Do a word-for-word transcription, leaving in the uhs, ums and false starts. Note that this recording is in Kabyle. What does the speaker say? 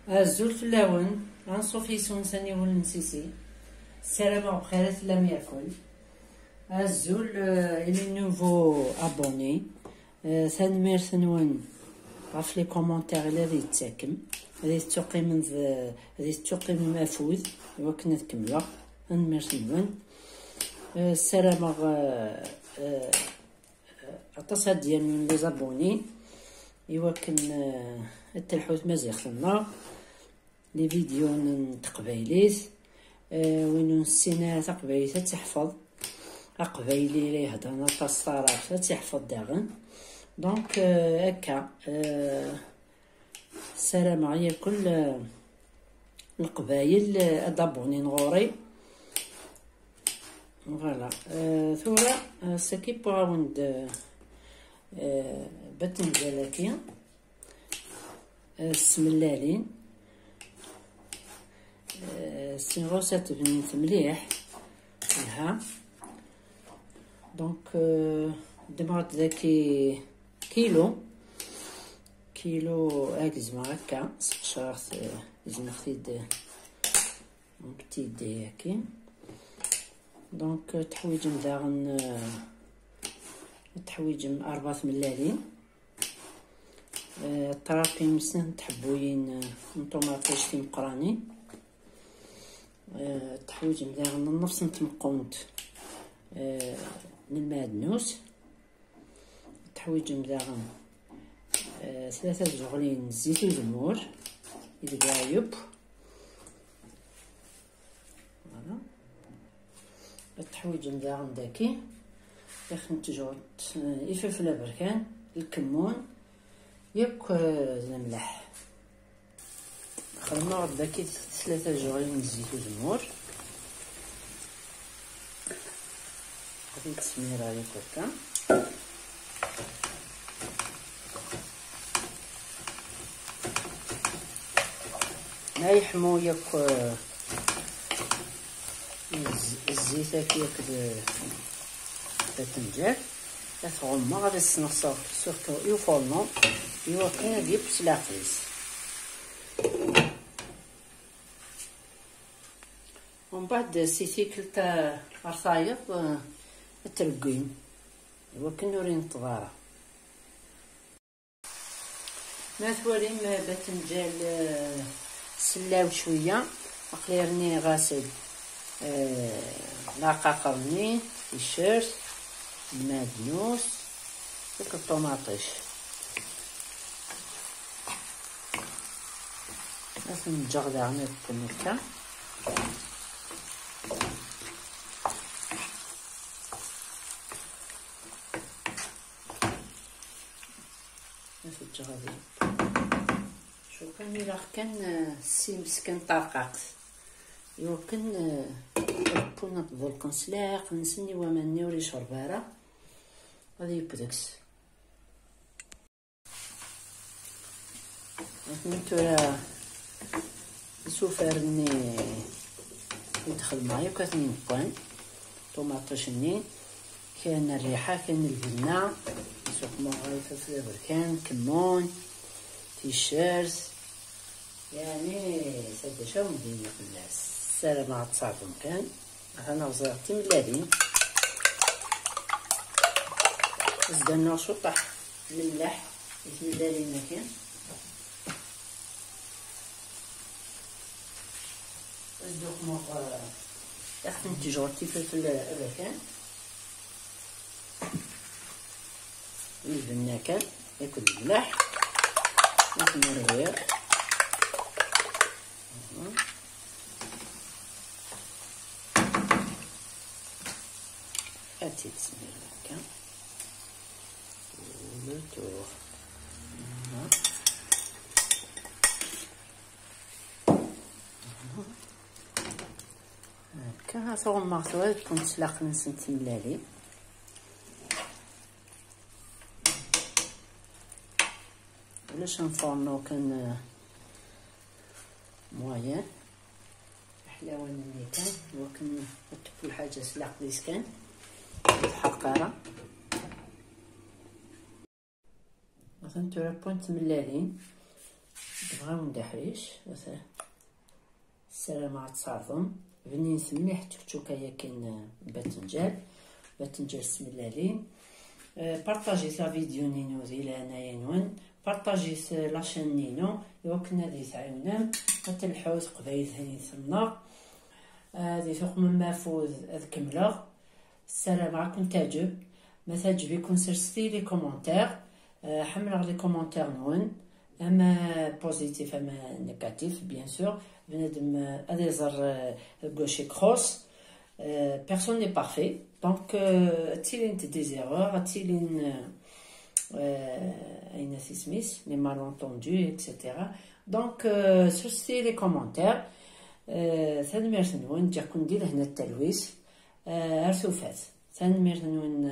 Azul fell-awen, anṣuf yes-wen s aniwel n Sisi. Ssarameɣ bxir i tellam yakul. Azul, euh, i les nouveaux abonnés. Euh, tanemmirt-nwen ɣef les commentaires i la d-yettakem. Ad iyi-tettuqimem d, ad iyi-tettuqimem afud i wakken ad kemmleɣ. Tanemmirt-nwen. Euh, ssarameɣ, euh, euh, aṭas ad d-yernun les abonnés i wakken, euh, ad telḥu tmaziɣt-nneɣ. Les vidéos n teqbaylit, euh, win ur nessin ara taqbaylit ad tt-iḥfeḍ. Aqbayli la iheddren aṭas taɛrabt ad tt-iḥfeḍ daɣen. Donc, euh, akka, euh, ssarameɣ yakul, euh, Leqbayel, euh, ad abonnés ɣur-i. Voilà. Euh, tura, euh, saki wwiɣ-awen-d, euh, batenjal-agi. Euh, s tmellalin. Euh, s tɣawsa tebnimt mliḥ. Aha. Donc, euh, ddmeɣ-d daki kilu. Kilu, ad gezmeɣ akka, sqecreɣ-t, euh, gezmeɣ-t-id, euh, donc, tiddi-agi. Donc, euh, teḥwiǧem daɣen, euh, teḥwiǧem ṛebɛa tmellalin. Euh, ṭṭrapim snat n tḥebbuyin, euh, n ṭumaṭic timeqqranin. Euh, teḥwiǧem daɣen nnefs n tmeqqunt, euh, n lmeɛdnus. Teḥwiǧem daɣen, euh, tlata tzuɣlin n zzit uzemmur i deg uɛyub. Voilà. Ad teḥwiǧem daɣen daki, ixen n tjurt, eh, ifelfel aberkan, lkemmun, yakk, eh, d lemleḥ. Xedmeɣ-d daki tlata tjuɣlin n zzit uzemmur. Ad t-id-smireɣ yakk akka. Ma yeḥmu yakk, eh, zzit-agi akked, eh, batenjal, ad t-ɣummeɣ, ad as-sneɣseɣ surtout i uforno, i wakken ad yekk s leɛqel-is. Umbeɛd, si tikkelt, eh, ar tayeḍ, eh, ad treggim, i wakken ur ineṭṭeḍ ara. Ma twalim, eh, batenjal, eh, sellaw cwiya, aql-i rniɣ-as-d, eh, lɛqaqer-nni, ticcert, lmeɛdnus, akked ṭumaṭic. Ad ten-ǧǧeɣ daɣen ad kken akka. Ad t-ǧǧeɣ ad yeww. Cukan ilaq kan, eh, s imes kan ṭarqaqt. Iwakken, eh, ad wwun ad ḍelqen s leɛqel-nsen i waman-nni ur yecreb ara. Ad yeww deg-s. Atni tura isufar-nni i d-xedmeɣ yakk atni wwan. Ṭumaṭic-nni, kra n rriḥa, kra n lbenna, suqmeɣ ɣer ifelfel aberkan, kemmun, ticcert, yeɛni, s adac am din fell-as. Ssarameɣ ad tṣeɛdem kan. Atan ɣẓiɣ timellalin. Zdan-nneɣ cuṭaḥ lemleḥ i tmellalin-agi. Ad d-uqmeɣ, eh, taxt n tejɣelt ifelfel aberkan. Lbenna kan, akked lemleḥ. Ad ten-rwiɣ. Ad tt-id-smireɣ akka. Le tour. Voilà. Akka, ad t-ɣummeɣ tura deg unslaq-nsen timellalin. Ulac un fourneau kan, euh, moyen. Aḥlawan-nni kan, iwakken ad teww lḥaǧa s leɛqel-is kan, ur tḥerreq ara. Atan tura wwant tmellalin deg Ɣawen d aḥric. Ssarameɣ ad tṣerḍem. Bninet mliḥ tčukčuka yakin, batenǧal, batenǧal s tmellalin. Partajit la vidéo-nni-inu di leɛnaya-nwen. Partajit la chaîne-nni-inu i wakken ad yi-tɛiwnem ad telḥu teqbaylit-nneɣ. Ad tuqmem afud ad kemmleɣ. Ssarameɣ ad ken-teɛǧeb. Ma teɛǧeb-iken, sserset-iyi les commentaires. Ḥemmleɣ les commentaires-nwen, ama positif ama négatif, bien sûr. Bnadem ad iẓer deg wacu ixuṣṣ. Personne n'est parfait. Donc ad tilint des erreurs, ad tilin ayen at isem-is, les malentendus, et cetera. Donc sserset-iyi les commentaires. Tanemmirt-nwen, ǧǧiɣ-ken di lehna d talwit. Ar tufat. Tanemmirt-nwen.